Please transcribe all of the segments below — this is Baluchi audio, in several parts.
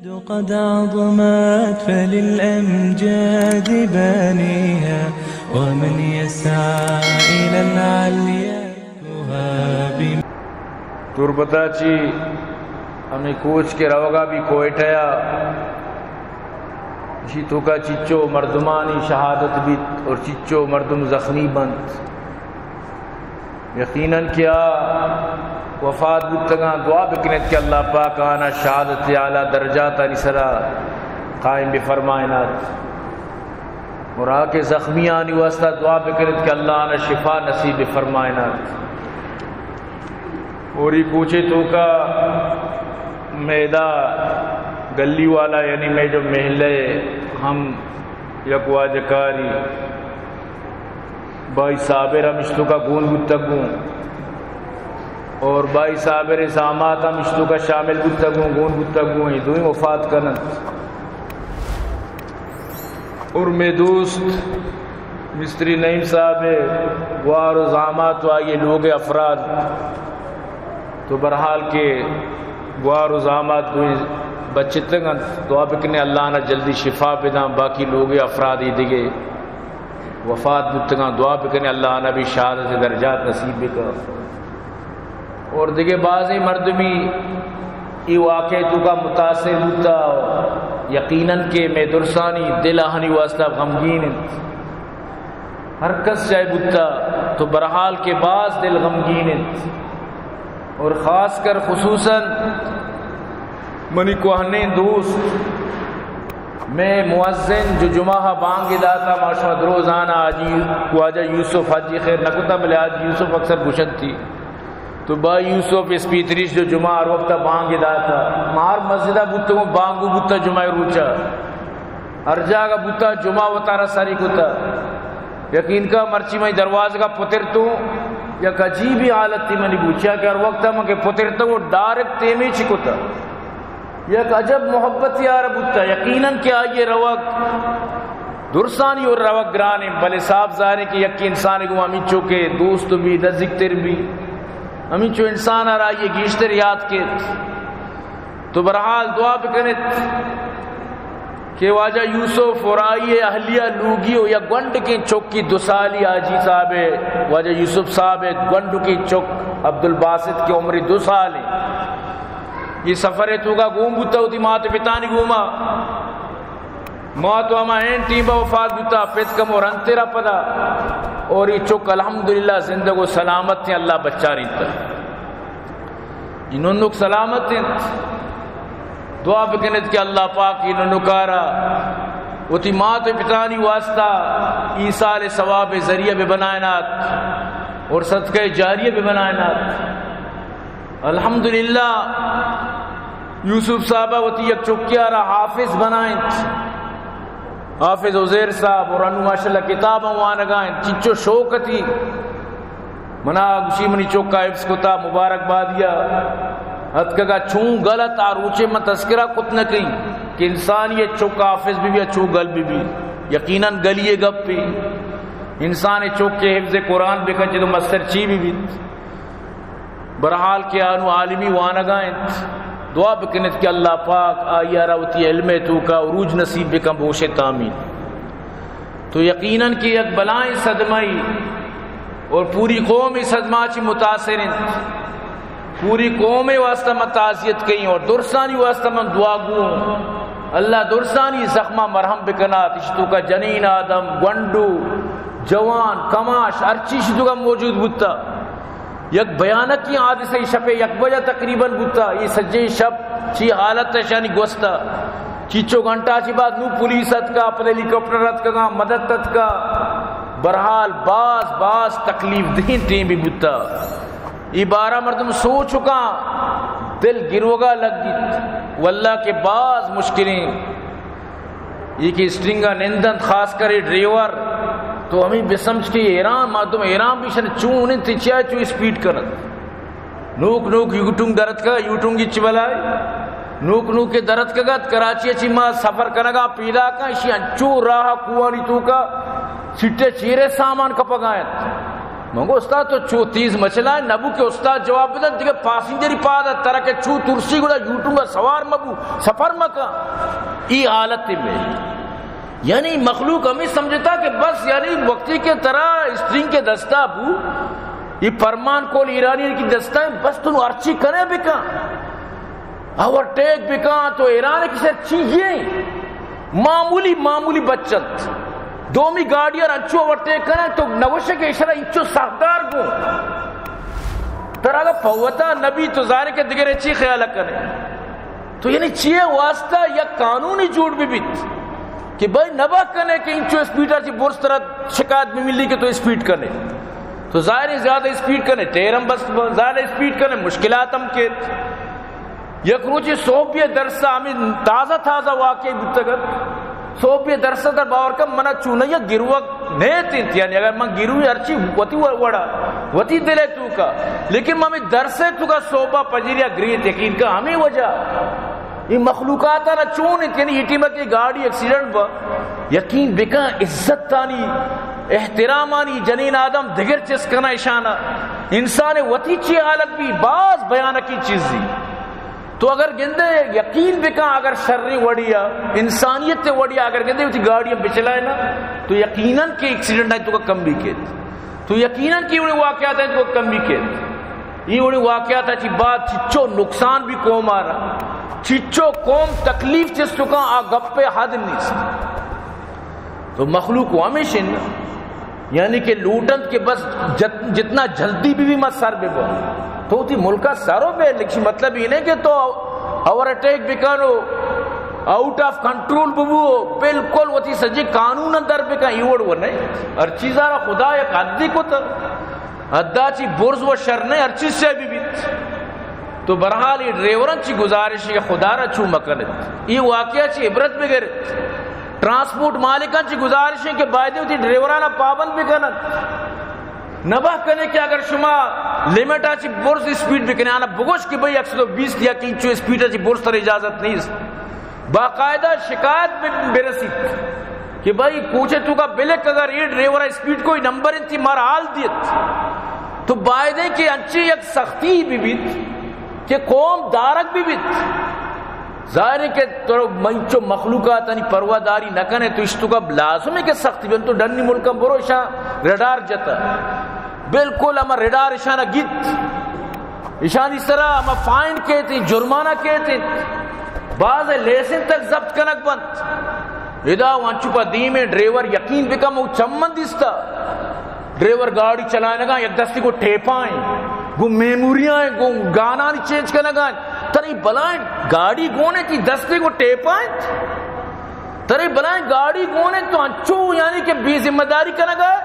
قد عظمت فللأمجاد بانيها، ومن يسعى إلى العليا يهاب. تربتا چی ہمیں کوچ کے روگا بھی کوئٹہ یا، اشی توکا چچو مردمانی شہادت بیت اور چچو مردم زخمی بنت. یقیناً کہ آ وفات بوتگاں، دعا بکنیت کہ اللہ پاک آنا شہادت اعلیٰ درجاتانی سرا قائم بفرمائنات. اور آ کہ زخمیانی واسطہ دعا بکنیت کہ اللہ آنا شفا نصیب بفرمائنات. اور یہ کوچے توکا میدا گلی والا، یعنی میں جو محلے ہم یک واجکاری بھائی صابر ہم اشتوکا گون بوتگ گوں، اور بھائی صابر زامات ہم اشتوکا شامل بوتگ گوں، گون بوتگ گوں، یہ دوئیں وفات کننت. اور میں دوست مستری نعیم صاحب گوار و زامات و آئی لوگ افراد، تو برحال کے گوار و زامات دوئیں بچتگ انت، دعا بکنے اللہ آنا جلدی شفا بداں، باقی لوگ افراد دیگے وفات بوتگاں، دعا بکنے اللہ آنا بھی شہادت درجات نصیب بکا. اور دیگے بازیں مردمی ای واقعے توکا متاثر بوتا، یقیناً کہ میں درسانی دل آہنی واسطہ غمگین انت. ہر کس چاہے بوتا تو برحال کے باز دل غمگین انت. اور خاص کر خصوصاً منی کوہنیں دوست، میں مؤذن جو جمعہ بانگ داتا، ما شما دروزانا حاجی واجہ یوسف حاجی خیر نکتا، بلے حاجی یوسف اکثر گشنتی. تو با یوسف اسپیتریش جو جمعہ ہر وقت بانگ داتا، ما ہر مسجدہ بوتگوں بانگو بوتا جمعہ روچا. ہر جاگہ بوتا جمعہ وتارا سری کتا. یقین کا مرچی میں دروازگا پتر تو یک عجیبی حالت تھی منی بوچیا کہ ہر وقت من کہ پتر تو ڈائریکٹ تیمی چی کتا. یک عجب محبت یار بوتا. یقیناً کہ آئیے روگ درسانی اور روگ گرانے، بلے صاحب ظاہر ہے کہ یک انسان کو ہمیں چو کے دوست بھی نزدیک تر بھی ہمیں چو انسان آ رہا یہ گیشتر یاد کے. تو برحال دعا بکنت کہ واجہ یوسف اور آئی اہلیہ لوگی و یا گونڈ کے چک کی دو سالی حاجی صاحب ہے، واجہ یوسف صاحب ہے، گونڈ کی چک عبدالباسط کی عمر دو سال ہے. یہ سفر ہے تو کا گوم بوتا ہوتی مات پتانی گوما. مات و ہما این ٹیم با وفات بوتا، پت کم اور انترا پدا. اور یہ چک الحمدللہ زندگ و سلامت ہیں، اللہ بچارینتا. انہوں نک سلامت انت. دعا بکنت کہ اللہ پاک انہوں نکارا وتی مات و پتانی واسطہ ایصال ثواب ذریعہ بہ بنائنات اور صدقہ جاریہ بہ بنائنات. الحمدللہ یوسف صاحبہ وتی یک چکیا را حافظ بنائنت. حافظ عزیر صاحب اور انو ماشاءاللہ کتاباں وانگا انت، چچو شوق تی. منا گوشی منی چوکا حفظ کتا، مبارک بادیا اتکگا. چون گل ات آ روچے من تذکرہ کت نہ کئی کہ انسان یہ چوکا حافظ بی بی، چو گل بی بی. یقیناً گلی گپی انسان چوکے حفظ قرآن بکن چہ تو مستر چی بی بیت. برحال کہ آنو عالمی وانگا انت، دعا بکنت کہ اللہ پاک آئی را وتی علم توکا عروج نصیب بکن، بوشت آمین. تو یقیناً کہ یک بلائیں صدمہ ای اور پوری قوم ای صدمہ چی متاثر انت. پوری قوم واسطہ من تعزیت کئی اور درسانی واسطہ من دعا گوں. اللہ درسانی زخمہ مرہم بکنات. اشتوکا جنین آدم، گونڈو، جوان، کماش، ہر چیز اشتوکا موجود بوتا. یک بھیانکیں حادثہ شپ یک بجہ تقریباً بوتا. یہ سجیں شپ چی حالت ہے شانی گوستا. چیچو گھنٹہ چی بعد نو پولیس اتکا، پد ہیلی کاپٹر اتکا، مدد اتکا. برحال باز باز تکلیف دہیں ٹیم بھی بوتا. یہ بارہ مردم سوچ چکا، دل گروگا لگ گیت. واللہ کہ باز مشکلیں یہ کہ اسٹرنگا نندنت، خاص کر یہ ڈرائیور، تو ہمیں بسمجھ کہ ایران، مردم ایران بھی شن چون انت، چیا چو اسپیڈ کرنت. نوک نوک یوٹونگ درتکا، یوٹونگ چی بلائے؟ نوک نوک کے درتکگت، کراچی چی ما سفر کنگا پیدا کن، اشی انچو راہ کوانی توکا سیٹے چیرے سامان کپگا انت. من گو استاد تو چو تیز مچلائے، نبو کہ استاد جواب بدن، دگہ پاسنجری پاد ات، ترا کہ چو ترسی گڑا یوٹونگا سوار مبو، سفر مکن۔ ای حالت میں، یعنی مخلوق ہمیں سمجھتا کہ بس، یعنی وقتی کہ ترا اسٹرنگ کے دستا بو، یہ پرمان کول ایرانی کی دستا ہے، بس تو ہرچی کنے بکن، اوورٹیک بکن، تو ایران کی سر چیئے معمولی، معمولی بچت۔ دومی گاڑی اور انچو اوورٹیک کرن تو نوشے کہ اشرا انچو سردار گو۔ ترا اگر پوتا نبی تو ظاہر کہ دگرے چی خیال کنے۔ تو یعنی چیئے واسطہ یک قانونی جوڑ بھی بیت کہ بھائی نبا کنے کہ انچو اسپیڈا چی برز ترا شکایت بھی ملی کہ تو اسپیڈ کنے۔ تو ظاہر ہے زیادہ اسپیڈ کنے، ٹیر ہم بس زیادہ اسپیڈ کنے، مشکلات ہم کیت۔ یک روچے صحبی درس ہمیں تازہ تازہ واقعہ بوتگ ات۔ صحبی درس در باور کن منا چونیا گروک نیت انت، یعنی اگر من گروی ہرچی وتی وڑا، وتی دل توکا، لیکن من ہمیں درس توکا صحبہ پجیریا گریت، یقین کا ہمیں وجہ۔ یہ مخلوقات نا چون انت، یعنی یہ ٹیم کی گاڑی ایکسیڈنٹ با، یقین بکن عزت تانی، احترامانی، جنین آدم دگر چس کنا اشانا۔ انسان وتی چی حالت بھی باز بھیانکی چیزی۔ تو اگر گندے یقین بکن، اگر شریں وڑیا، انسانیت وڑیا اگر گندے وتی گاڑی بچلائے نا، تو یقیناً کہ ایکسیڈنٹ آئی توکا کم بھی کیت۔ تو یقیناً کہ وڑی واقعات آئی توکا کم بھی کیت۔ یہ وڑی واقعات چی بعد چچو نقصان بھی قوم آ رہا، چچو قوم تکلیف چس چکا، آ گپے حد نیست۔ تو مخلوق و ہمیش انت، یعنی کہ لوٹنت کہ بس جت-، جتنا جلدی بھی، بھی ما سر بہ بو۔ تو وتی ملکا سر و بے، لیکن مطلب یہ نہیں کہ تو اوور اٹیک بکن و آؤٹ آف کنٹرول ببو، بالکل وتی سجی قانون در بکن، یہ وڑ و نہیں۔ ہر چیزا را خدا یک حدی کت، حدا چی برز و شر نہیں، ہر چیز سے بھی بیت۔ تو بہرحال یہ ڈرائیوراں چی گزارش ہے کہ خدا را چو مکنت، یہ واقعہ چی عبرت بگرت۔ ٹرانسپورٹ مالکاں چی گزارش ہے کہ باید وتی ڈرائیورانا پابند بکنن۔ نبہ کنے کہ اگر شما لمٹا چی برز اسپیڈ بکنے، آنا بگوش کہ بھئی ایک سو بیس یا کہ انچو اسپیڈا چی برز تر اجازت نہیں۔ باقاعدہ شکایت بہ-، برسیت کہ بھئی کوچے توکا بلک اگر یہ ڈرائیورا اسپیڈ کوئی نمبر انتی مارا حال دیت۔ تو باید ہے کہ انچی یک سختی بھی بیت کہ قوم دارگ بھی بیت۔ ظاہر ہے کہ تو منچو مخلوقاتانی پرواہ داری نہ کنے تو اشتو کا لازم ہے کہ سختی بن تو ڈنی ملکاں برو اشاں ریڈار جتا۔ بالکل ہما ریڈار اشانا گیت۔ اشانی سرا ہما فائن کیت، جرمانہ کیت، باز لیسن تک ضبط کنگ بنت۔ ادا وانچو پا دیمیں ڈرائیور یقین بکم او چمن دیستا۔ ڈرائیور گاڑی چلائینگا، یک دستی گو ٹیپائیں، گو میموریاں، گو گانانی چینج کنگا۔ ترے بلائیں گاڑی گونے تی دستی گو ٹیپائیں۔ ترے بلائیں گاڑی گونے تو انچو یعنی کہ بے ذمہ داری کنگا۔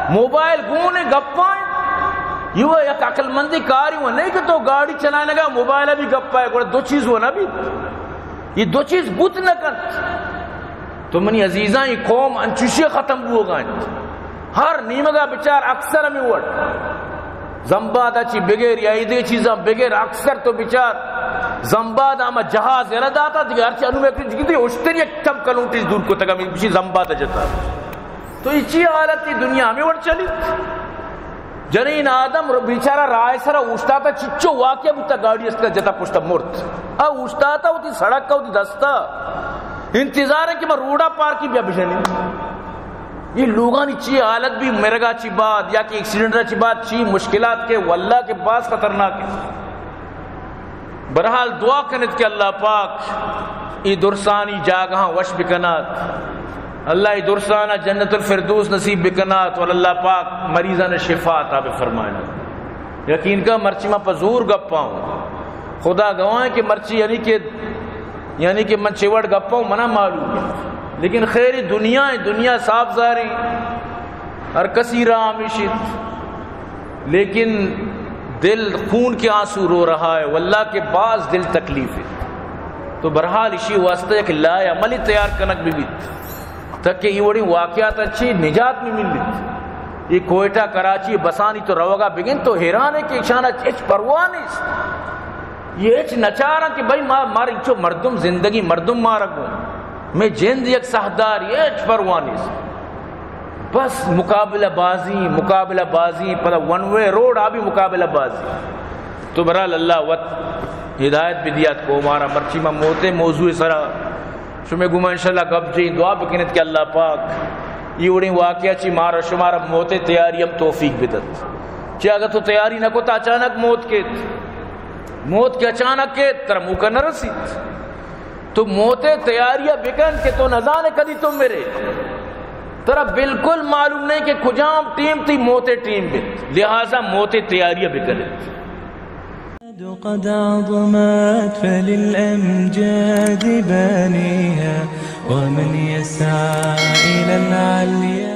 موبائل گونے گپائیں۔ یہ وہ یک عقل مندی کاری وہ نہیں کہ تو گاڑی چلائینگا، موبائل بھی گپائے، گوڑا دو چیز وہ نہ بھی۔ یہ دو چیز بوت نہ کنت۔ تو منی عزیزاں، یہ قوم انچوشی ختم بوگا انت۔ ہر نیمگا بچار اکثر ہمیں وڑ۔ زمبادا چی بغیر یا ایدے چیزاں بغیر اکثر تو بچار۔ زمبادا ہما جہاز یلا داتا، دیگه ہرچی انو میں کچھ گدی اشتری یک چم کلونٹی دور کو تک ہمیں بچی زمبادا جتا۔ تو یہ چی حالت تی دنیا ہمیں وڑ چلی؟ جنین آدم رو بیچارہ راہ سرا اوشتاتا، چچو واقعہ بوتا، گاڑی است کا جتا پشتا مرت۔ آ اوشتاتا ہوتی سڑک کا ہوتی دستا۔ انتظار ہے کہ میں روڈا پار کی بیا بجنی۔ یہ لوگانی چی حالت بھی مرگا چی بعد یا کہ ایکسیڈنٹ چی بعد چی مشکلات کے، واللہ کے باز خطرناک ہے۔ بہرحال دعا کنت کہ اللہ پاک ای درسانی جاگہاں وش بکنات، اللہ ای درسانا جنت الفردوس نصیب بکنات، اور اللہ پاک مریضان شفا عطا بفرمائنات۔ یقین کا مرچی ما پہ زور گپاؤں، خدا گواہ ہے کہ مرچی یعنی کہ، یعنی کہ من چے وڑ گپاؤں منا معلوم ہے، لیکن خیر دنیا ہے، دنیا صاف ظاہر ہے، ہر کسی راہ ہمیش انت۔ لیکن دل خون کے آنسو رو رہا ہے، واللہ کے باز دل تکلیف ہے۔ تو بہرحال اشی واسطہ یک لائحہ عملی تیار کنگ بھی بیت، تاکہ یہ وڑی واقعات چی نجات میں ملیت۔ یہ کوئٹہ کراچی بسانی تو روگا بگن تو حیران ہے کہ اشانا ہچ پرواہ نہیں۔ یہ ہچ نچاراں کہ بھئی ما، مار انچو مردم زندگی، مردم مارا گوں۔ میں جند یک ساہدار، یہ ہچ پرواہ نہیں۔ بس مقابلہ بازی، مقابلہ بازی، پدا ون وے روڈ، آ بھی مقابلہ بازی۔ تو برحال اللہ وت ہدایت بدیات قوم آرا۔ مرچی ما موتے موضوع سرا شمے گوما انشاءاللہ گپ جئیں، دعا بکنت کہ اللہ پاک ای وڑیں واقعہ چی مارا شمارا موتے تیاری ہم توفیق بدت۔ چی اگہ تو تیاری نہ کت، اچانک موت کیت، موت کہ اچانک کیت، ترا موقع نہ رسیت۔ تو موتے تیاری بکن کہ تو نزانے کدی تو مرے۔ ترا بالکل معلوم نہیں کہ کجام ٹیم تی موتے ٹیم بیت، لہذا موتے تیاری بکن۔ قد عظمت فللأمجاد بانيها، ومن يسعى إلى العليا